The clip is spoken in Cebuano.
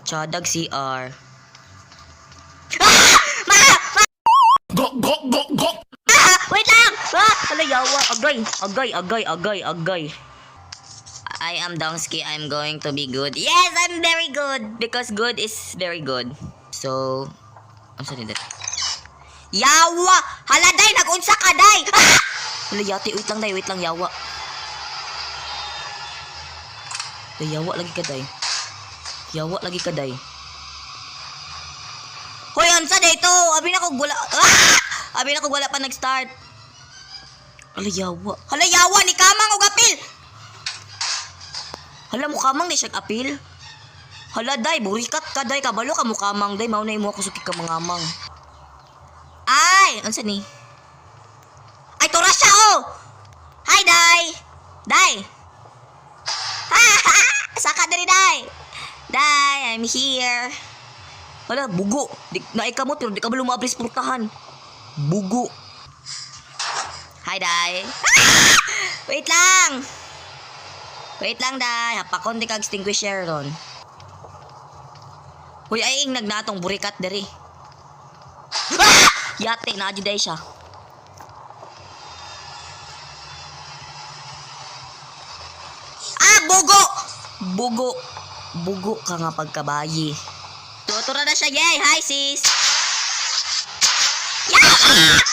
Chadag CR. Ah! Ma! Ma! Go, go, go, go! Ah! Wait lang! Ah! Hala, yawa. Agay! Agay, agay, agay, agay. I am Dongski. I'm going to be good. Yes, I'm very good! Because good is very good. So, I'm sorry that. Yawa! Hala, day! Nag-unsa ka, day! Ah! Hala, yati. Wait lang, day. Wait lang, yawa. Day, yawa lagi ka, day. Yawa lagi ka, day. Hoy, unsa dito? Abi na ko wala. Ah! Abi na ko wala pa nag-start. Hala, yawa. Hala, yawa ni kamang og apil. Hala, mukamang di siya apil. Hala, day, burikat ka, day. Kabalo ka mukamang, day. Mao na imo ako suki ka mangamang. Ay, unsa ni? Ay, tura siya, oh! Hi, day! Day! Saka diri, day! Day, I'm here. Hala, bugo. Di, naikamot pero di ka ba lumabris purtahan. Bugo. Hi, Day. Ah! Wait lang. Wait lang, Day. Hapakon di ka extinguisher ron. Hoy, ay ing nagnatong burikat diri. Ah! Yate, na day siya. Ah, bugo! Bugo. Bugo ka nga pagkabayi. Tutura na siya. Yay! Hi, sis! Yeah!